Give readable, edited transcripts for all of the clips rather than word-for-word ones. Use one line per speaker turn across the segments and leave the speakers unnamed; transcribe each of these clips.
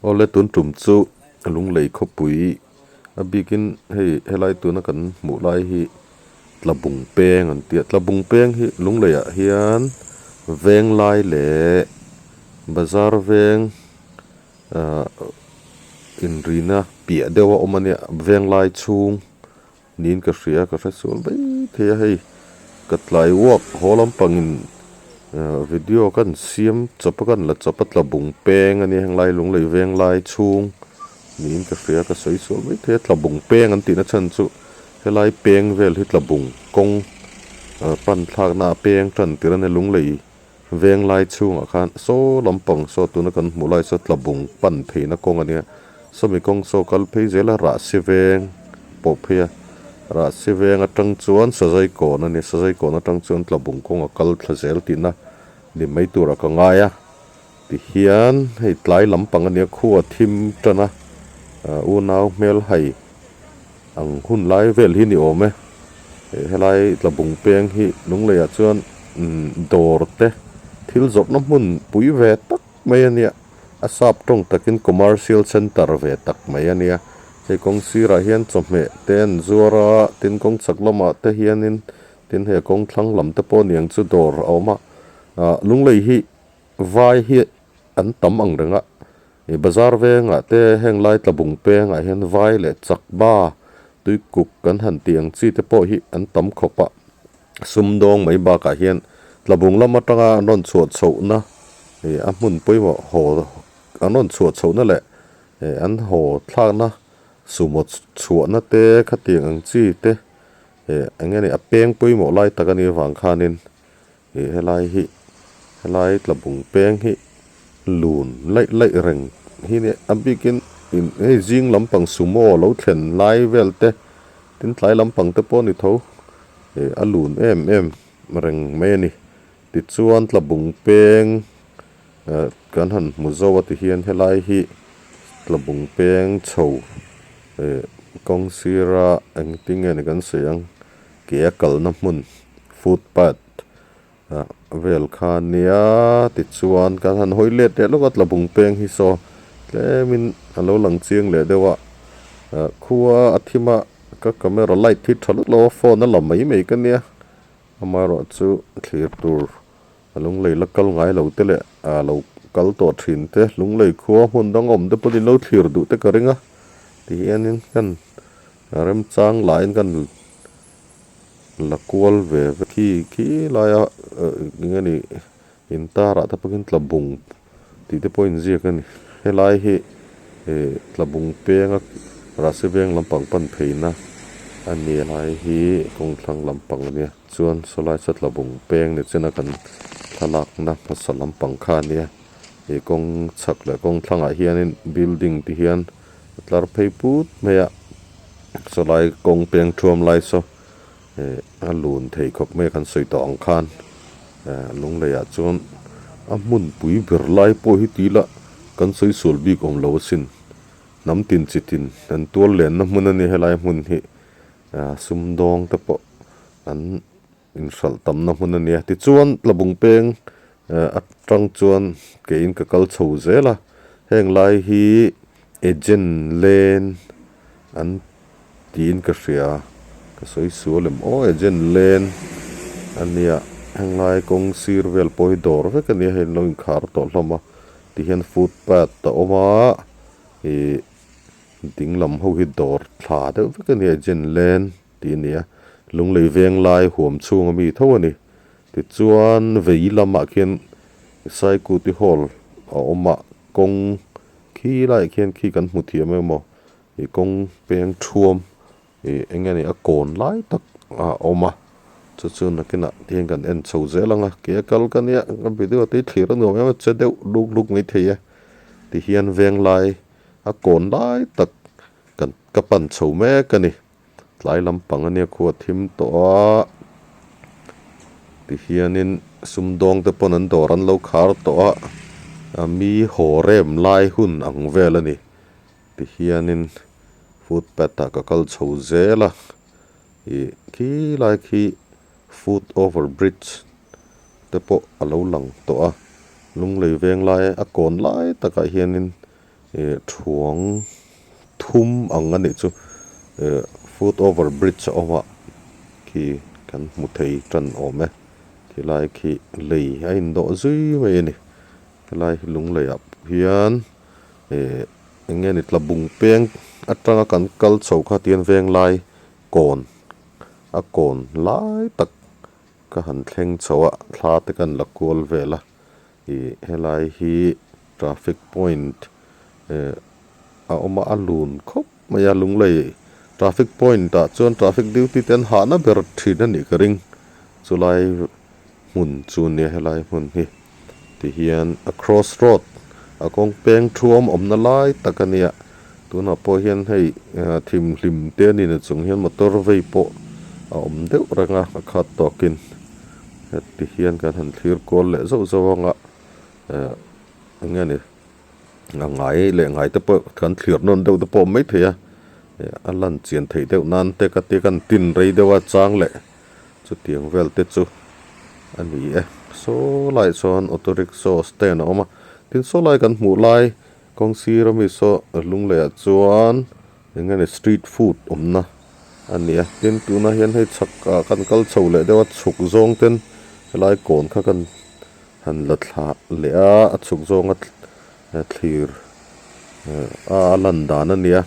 Awle tun tum chu lunglei khawpui a bikin hei helai tuna kan hmuh lai hi tlabung peng an tia tlabung peng hi lungleiah hian venglai leh bazar veng ahh inrina piah deuh a awm a nia venglai chhung. Niin ka hria, ka hre sual mai thei a hei ka tlai uak haw lampangin video kan siam chawp a kan la chawp a tla bung peng a nia heng lai lunglei veng lai chhung niin ka hria ka sawi sual mai thei a tla bung peng an tihna chhan chu helai peng vel hi tla bung kawng pan thlakna a peng tan tir a nia lunglei veng lai chhungah khan saw lampang saw tuna kan hmuh lai saw tla bung pan pheina kawng a nia sawmi kawng saw kal phei zel a rahsi veng pawh phei a rahsi veng atang chuan sazai kawn a nia sazai kawn atang chuan tla bung kawng a kal thla zel tihna ni mai turah ka ngai a tihian hei tlai lampang a nia khua thim tan a unau hmel hai ang hun lai vel hi ni awm e helai tla bung peng hi lungleiah chuan dawr te thil zawrhna hmun pui ve tak mai a nia a sap tawng takin commercial centre ve tak mai a nia hei kawng sirah hian chawhmeh te an zuar a tin kawng chhak lamah te hianin tin hei a kawng thlang lam te pawh aniang chu dawr a awm a ah lunglei hi vai hi an tam ang reng a ih bazar vengah te heng lai tlabung pengah hian vai leh chakma tuikuk kan han tih ang chi te pawh hi an tam khawp a sumdawng mai bakah hian tlabung lam atanga an rawn chhuah chhohna ih a hmun pawimawh haw an rawn chhuah chhohna leh ih an haw thlakna sumo chhuahna te khatiang ang chi te ih eng nge ni a peng pawimawh lai tak a nih avang khanin Ih helai hi helai tlabung peng hi lun laih laih reng hi nia a bikin in hei zing lampang sumo lo thlen lai vel te tin tlai lampang te pawh a ni tho ih a lun em em reng mai a ni tichuan tlabung peng eh kan han hmu zo a ti hian helai hi tlabung peng chho eh kawng sira engtin nge ni kan sawi ang. Ke a kalna hmun footpath ah vel kha ania tichuan kan han hawi let leh lawk a tlabung peng hi saw tlemin a lo lang chiang leh deuh a ah khua a thim a ka camera light hi tha lut lo a phone a la mai mai ka nia amaherawh chu thlir tur a lunglei la kal ngai lo te leh ah lo kal tawh thin te lunglei khua hmun dang awm te pawhin lo thlir duh te ka ring a tihianin kan Remchang lahin kan la kual ve ve khi khi laia eng nge ni intarah te pawhin tlabung tih te pawh a inziak a ni helai hi ih tlabung penga rahsi veng lampang pan pheina a ni helai hi kawngthlang lampang a nia chuan sawlai saw tlabung peng ni chena kan thlalakna hmasa lampang kha a nia ih kawng chhak leh kawng thlangah hianin building ti hian. A tlar phei put mai a sawlai kawng peng thuam lai saw eh a lun thei khawp mai a kan sawi tawh ang khan eh lungleiah chuan a hmunpui ber lai pawh hi tih lah kan sawi sual bik awm lo asin hnam tin chi tin an tual lenna hmun a ni helai hmun hi ah sumdawng te pawh an inhralh tamna hmun a nia tichuan tlabung peng eh atang chuan keiin ka kal chho zel a heng lai hi agent lane an tiin ka hria ka sawi sual em aw agent lane a nia heng lai kawng sir vel pawh hi dawr vek a nia hei an lo inkhar tawh hlawm a tihian footpath a awm a ih ding lam ho hi dawr thla deuh vek a nia agent lane. Tih a ni a, Lunglei veng lai huam chhunga mi tho a ni. Tichuan vei lamah khian Saikuti Hall a awm a, kawng khi laiah khian khi kan hmu thiam emaw ih kawng peng thuam ih eng nge ni a kawn lai tak a awm a, chu chu nakinah tihian kan en chho zel ang a, ke a kal ka nia ka video te hi thlir a nuam em a, che deuh luk luk mai thei e tihian veng lai a kawn lai tak kan ka pan chho mek a ni. Tlai lampang ania khua thim tawh a tihianin sumdawng te pawn an dawr an lo khar tawh a a mi haw rem lai hun ang vel a ni tihianin footpath ah ka kal chho zel a ih khi lai khi foot over bridge te pawh a lo lang tawh a lunglei veng lai a kawn lai takah hianin. Ih thuang thum ang a nih chu ih foot over bridge a awm a khi kan hmu thei tan awm e khilai khi lei a indawh zui mai a ni helai hi lunglei ah hian ih eng nge ni tlabung peng atanga kan kal chho kha tihian venglai kawn a kawn lai tak ka han thleng chho a thla te kan la kual vel a. Ih helai hi traffic point eh a awm a a lun khawp mai a lunglei traffic point ah chuan traffic duty te an hahna ber thin a nih ka ring chulai hmun chu nia helai hmun hi tihian a cross road a kawng peng thuam awmna lai tak a nia tunah pawh hian hei thim hlim te a ni na chung hian motor vei pawh a awm deuh reng a a khat tawkin. Heti hian kan han thlir kual leh zauh zauh ang a eh eng nge ni a ngai leh ngai te pawh kan thlir nawn deuh te pawh a awm maithei a eh a lan chian theih deuh nan te ka tia kan tin rei deuh a chang leh chutiang vel te chu a ni e saw laiah chuan auto rickshaw stand a awm a tin saw lai kan hmuh lai kawng sir ami saw lungleiah chuan. Eng nge ni street food awmna a ni a tin tunah hian hei chhak ah kan kal chho leh deuh a chhuk zawng ten helai kawn kha kan han la thla leh a a chhuk zawnga thlir a a lan dan a ni a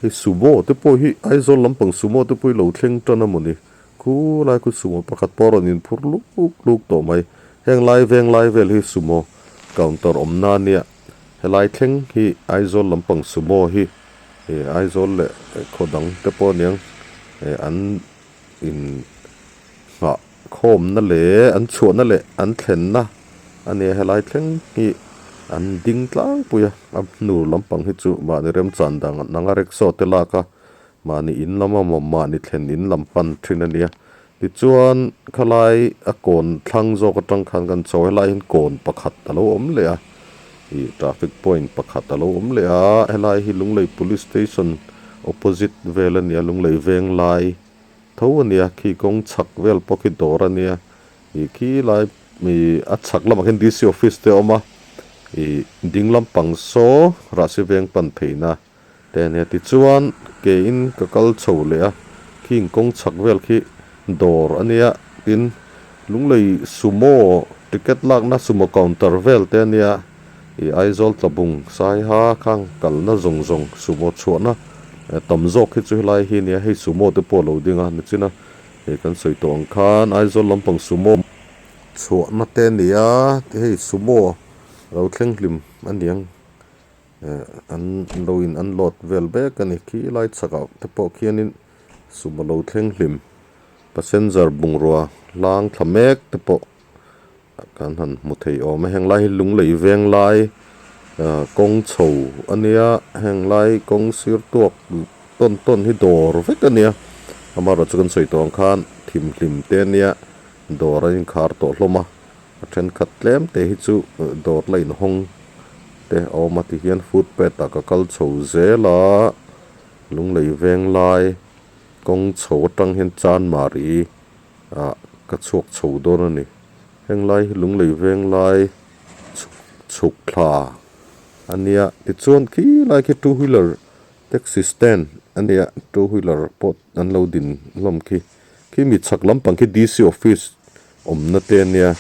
hei sumo te pawh hi Aizawl lampang sumo te pawh hi lo thleng tan a mawni khulai khu sumo pakhat pawh a rawn inphur luk luk tawh mai heng lai veng lai vel hi sumo counter awmna a nia helai thleng hi Aizawl lampang sumo hi. Ih Aizawl leh khaw dang te pawh aniang eh an in nghah khawmna leh an chhuahna leh an thlenna a nia helai thleng hi an ding tlangpui a a hnu lampang hi chu mahni remchan dang anga rickshaw te lak a mahni in lam a mawm mahni thlen in lam pan thin a nia tichuan khalai a kawn thlang zawk atang khan kan chho helai hian kawn pakhat a lo awm leh a. Ih traffic point pakhat a lo awm leh a helai hi Lunglei police station opposite vel a nia Lunglei veng lai tho a nia khi kawng chhak vel pawh khi dawr a nia ih khi lai ih a chhak lamah khian D C office te a awm a ih ding lampang saw rahsi veng pan pheina te a nia tichuan ke in ka kal chho leh a khing kawng chhak vel khi dawr a nia tin Lunglei sumo ticket lakna sumo counter vel te a nia ih Aizawl tlabung Saiha khang kalna zawng zawng sumo chhuahna tam zawk hi chu helai hi a nia hei sumo te pawh a lo ding a nichina hei kan sawi tawh ang khan Aizawl lampang sumo chhuahna te a nia hei sumo a lo thleng hlim a niang. Eh an lo in unload vel vek a ni khi lai chhakah te pawh khianin sumo lo thleng hlim passenger bungrua hlang thla mek te pawh kan han hmu thei awm a heng lai hi lunglei veng lai ah kawng chho a nia heng lai kawng sir tuak tawn tawn hi dawr vek a nia amaherawhchu kan sawi tawh ang khan thimhlim te a nia dawr an inkhar tawh hlawm a. A thenkhat tlem te hi chu dawr la inhawng te a awm a tihian footpath ah ka kal chho zel a lunglei veng lai kawng chho atang hian chanmari ah ka chhuak chho dawn a ni heng lai hi lunglei veng lai chhuk chhuk thla a nia tichuan khi lai khi two wheeler taxi stand a nia two wheeler pawh an lo din hlawm khi khi mi chhak lampang khi D C office. Awmna te a nia.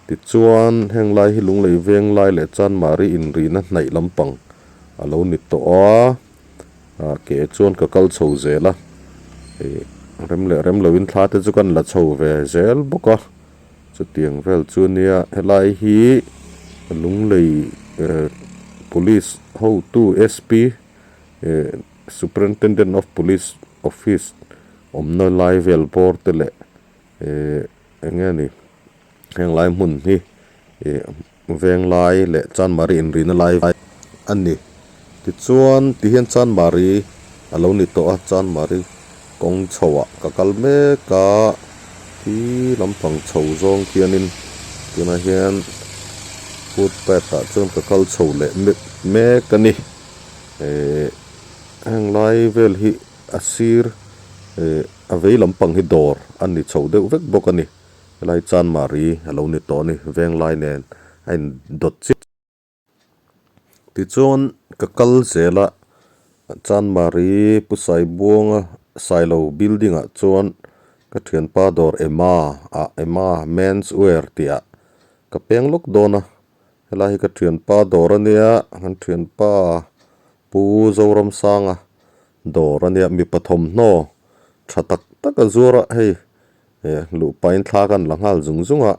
Tichuan, heng lai hi Lunglei veng lai leh Chanmari inrihna hnaih lampang a lo ni tawh a, ah ke chuan ka kal chho zel a, ih rem leh rem loin thla te chu kan la chho ve zel bawk a, chutiang vel chu a nia. Helai hi Lunglei Police hotu SP ih Superintendent of Police office awmna lai vel bawr te leh. Ehh eng nge ni heng lai hmun hi ih venglai leh chanmari inrihna lai a ni tichuan tihian chanmari a lo ni tawh a chanmari kawng chho ah ka kal mek a khi lampang chho zawng khianin tunah hian footpath ah chuan ka kal chho leh mek mek a ni ehh heng lai vel hi a sir ehh. A vei lampang hi dawr a ni chho deuh vek bawk a ni. Helai Chanmari a lo ni tawh a ni, Venglai nen a in dawt chiah. Tichuan Ka kal zel a, Chanmari Pu Saibuanga Sailo building ah chuan ka thianpa dawr Emma ah Emma Men's Wear tih ah ka peng lawk dawn a, helai hi ka thianpa dawr a nia, kan thianpa Pu Zoramsanga dawr a nia, mipa thawmhnaw tha tak tak a zuar a hei eh luh pahin thla kan la nghal zung zung a,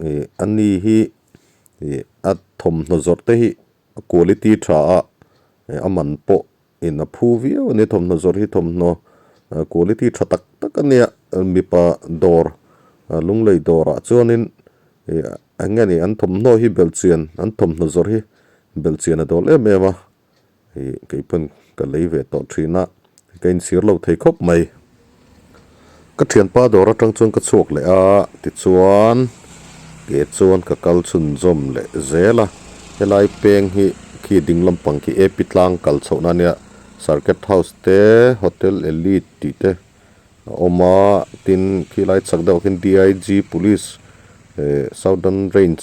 ih ani hi ih a thawmhnaw zawrh te hi a quality tha a eh a man pawh in a phu viau a ni thawmhnaw zawrh hi thawmhnaw quality tha tak tak a nia mipa dawr lunglei dawrah chuanin ih eng nge ni an thawmhnaw hi belhchian an thawmhnaw zawrh hi belhchian a dawl em em a ih kei pawn ka lei ve tawh thin a ka inchhir lo thei khawp mai. Ka thianpa dawr atang chuan ka chhuak leh a, tichuan ke chuan ka kal chhunzawm leh zel a, helai peng hi khi ding lampang khi A P tlang kal chhohna ania Circuit House te Hotel Elite tih te a awm a, tin khilai chak deuh ah khian D I G Police eh Southern Range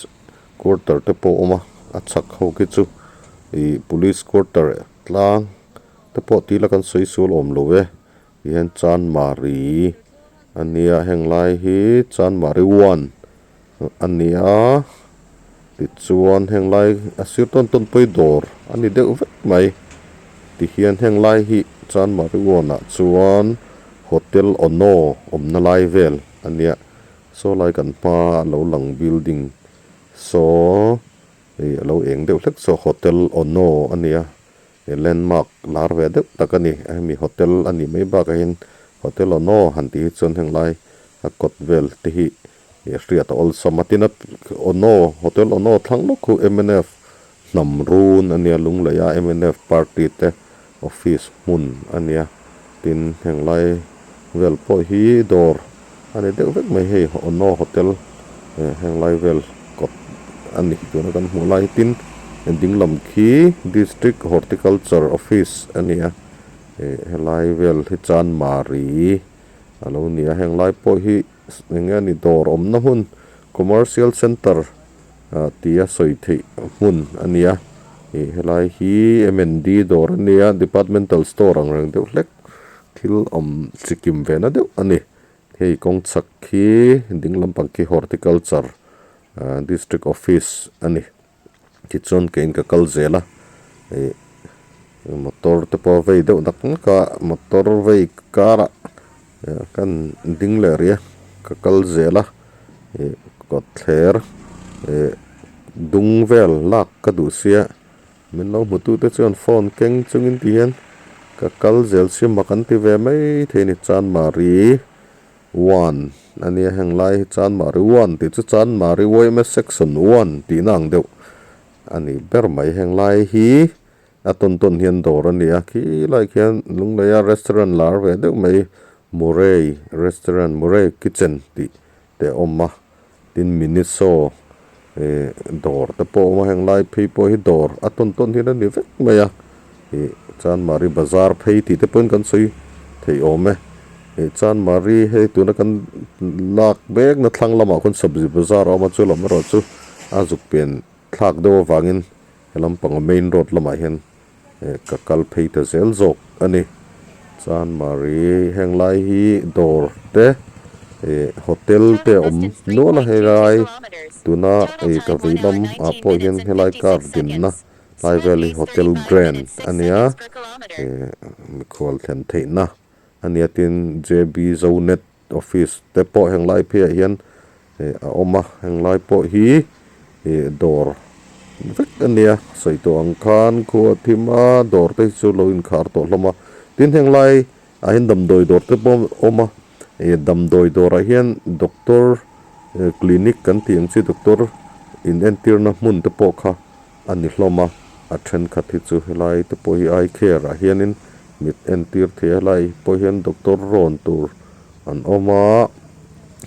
quarter te pawh a awm a, a chhak ho khi chu ih Police quarter tlang te pawh tih ila kan sawi sual awm lo e. Tihian Chanmari a nia heng lai hi Chanmari one a nia tichuan heng lai a sir tawn tawn pawh hi dawr a ni deuh vek mai tihian heng lai hi Chanmari one ah chuan hotel Ono awmna lai vel a nia saw lai kan hma a lo lang building saw ih a lo eng deuh hlek saw hotel Ono a nia. He landmark lar ve deuh tak a ni. Hemi hotel a nih mai bakah hian Hotel Ono han tih hi chuan heng lai a kawt vel te hi hriat a awlsam a. Tin a Ono Hotel Ono thlang lawk khu mnf hnam run a nia Lungleia mnf party te office hmun a nia. Tin heng lai vel pawh hi dawr a ni deuh vek mai hei Ono Hotel heng lai vel kawt a ni tuna kan hmuh lai hi tin ding lam khi District Horticulture Office a ni a ih helai vel hi Chanmari a lo ni a heng lai pawh hi eng nge ni dawr awmna hmun Commercial Centre ah tia sawi theih hmun a ni a ih helai hi M and D dawr a nia departmental store ang reng deuh hlek thil awm chi kim ve na deuh a ni hei kawng chhak khi ding lampang khi horticulture ah district office a ni tichuan keiin ka kal zel a ih motor te pawh a vei deuh nak nak a motor vei karah kan ding leh rih a ka kal zel a ih kawtthler ih dung vel lak ka duh sia min lo hmu tu te chuan phone keng chungin ti hian ka kal zel sia mak an ti ve mai thei a ni Chanmari. One a nia heng lai hi Chanmari one tih chu Chanmari yma section one tihna ang deuh a ni ber mai. Heng lai hi a tawn tawn hian dawr a ni a, khi lai khian Lungleia restaurant lar ve deuh mai Murray restaurant Murray kitchen tih te a awm a, tin Miniso eh dawr te pawh a awm a, heng lai phei pawh hi dawr a tawn tawn hian a ni vek mai a, ih Chanmari bazar phei tih te pawhin kan sawi thei awm e. Ih Chanmari hei tuna kan lak mek na thlang lamah khawn sabzi bazar a awm a chu lam erawh chu a zuk pian thlak deuh avangin he lampanga main road lamah hian eh ka kal phei ta zel zawk a ni. Chanmari heng lai hi dawr te ih hotel te a awm nual a helai tuna ih ka vei lam ah pawh hian helai car dinna tlai vel hi hotel grand a nia ih mikhual thlen theihna. A nia tin JB Zonet office te pawh heng lai pheiah hian ih a awm a heng lai pawh hi ih dawr vek a nia sawi tawh ang khan khua thim a dawr te hi chu lo inkhar tawh hlawm a tin heng lai ah hian damdawi dawr te pawh a awm a ih damdawi dawrah hian doctor clinic kan tih ang chi doctor in entirna hmun te pawh kha a ni hlawm a, a thenkhat hi chu helai te pawh hi eye care ah hianin mit entir thei a helai pawh hian doctor rawn tur an awm a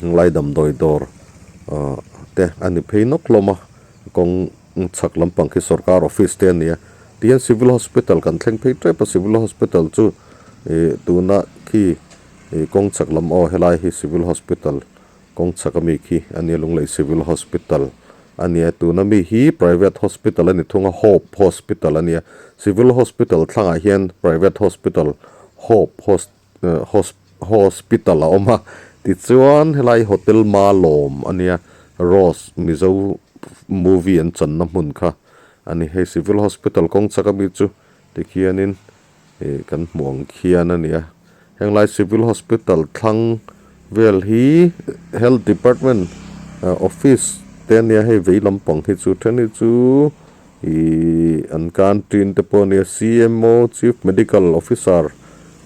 helai damdawi dawr ah te a ni phei nawk hlawm a kawng chhak lampang khi sawrkar office te a ni a tihian civil hospital kan thleng phei tep a civil hospital chu ih tuna khi ih kawng chhak lam aw helai hi civil hospital kawng chhak ami khi a nia Lunglei civil hospital. a nia tuna mi hi private hospital a ni thung a hope hospital a nia civil hospital thlangah hian private hospital hope hos hos hospital a awm a tichuan helai hotel malawm a nia rose mizo movie an channa hmun kha a ni hei civil hospital kawng chak ami chu tikhianin ih kan hmuh ang khian a ni a henglai civil hospital thlang vel hi health department ah office te a nia hei vei lampang hi chu then hi chu ihh an canteen te pawh a nia C M O chief medical officer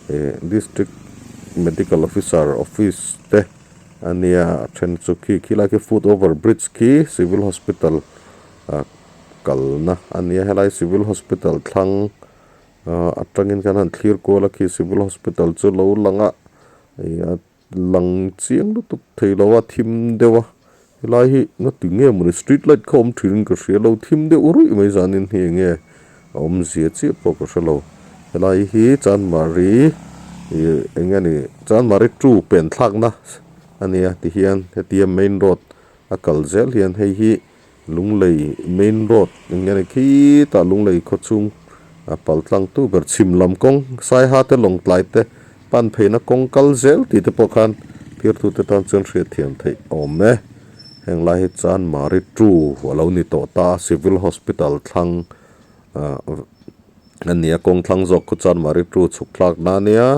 ih district medical officer office te a nia a then chu khi khilai khi foot over bridge khi civil hospital ah kalna a nia helai civil hospital thlang. Ahh atangin khan han thlir kual a khi civil hospital chu lo lang a ih a lang chiang lutuk thei lo a thim deuh a helai hi nga ti nge mawni street light kha awm thin in ka hria lo thim deuh ruih mai zanin hi enge a awmzia chiah pawh ka hre lo helai hi chanmari ih eng nge ni chanmari two pen thlakna a nia tihian hetia main road a kal zel hian hei hi. Lunglei main road eng nge ni khitah Lunglei khaw chhung a pal tlang tu ber chhim lam kawng Saiha te Lawngtlai te pan pheina kawng kal zel tih te pawh khan thirthu te tan chuan hriatthiam theih a awm e. Heng lai hi Chanmari two a lo ni tawh ta a Civil Hospital thlang ah a ni a kawng thlang zawk khu Chanmari two chhuk thlak na a nia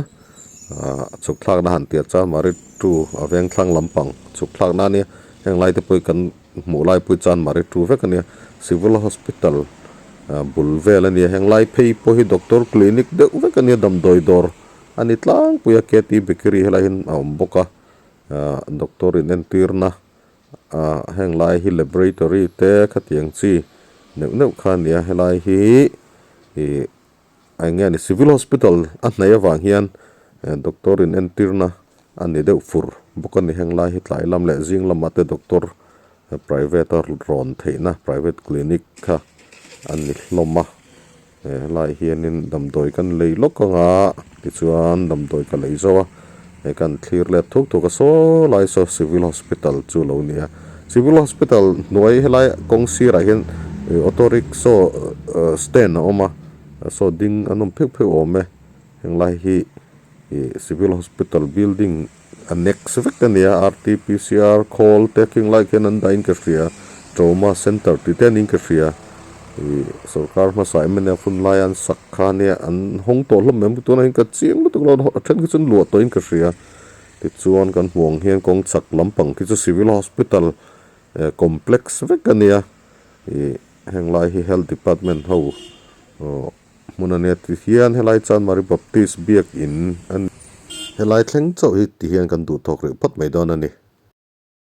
ah chhuk thlak na han tih a Chanmari two a veng thlang lampang chhuk thlak na a nia heng lai te pawh hi kan Hmuh lai pawh hi Chanmari tu vek a nia, Civil Hospital bul vel a nia, heng lai phei pawh hi doctor clinic deuh vek a nia, damdawi dawr a ni tlangpui a, K T bakery helai hian a awm bawk a, doctor in entirna ah heng lai hi laboratory te khatiang chi neuh neuh kha a nia, helai hi ih Eng nge ni civil hospital a hnaih avang hian doctor in entirna a ni deuh fur bawk a ni heng lai hi tlai lam leh zing lamah te doctor private a rawn theihna private clinic kha a ni hlawm a helaiah hianin damdawi kan lei lawk ang a tichuan damdawi ka lei zo a he kan thlir let thuk thuk a saw lai saw civil hospital chu a lo ni a civil hospital hnuai helai kawng sirah hian auto rickshaw stand a awm a. Saw ding an awm pheuh pheuh awm e henglai hi ih civil hospital building annex vek a nia r t p c r khawl te khing lai khian an dah in ka hria trauma center tih te an in ka hria ih sorkar hmasa m n f hun lai an sak kha ania an hawng tawh hlawm em tunah hian ka chiang lutuk lo a then khi chuan luah tawh in ka hria tichuan kan hmuh ang hian kawng chak lampang khi chu civil hospital complex vek a nia ih. Heng lai hi health department ho hmun a nia ti hian helai Chanmari Baptist biakin a ni. Helai thleng chauh hi ti hian kan duhthawk rih phawt mai dawn a ni.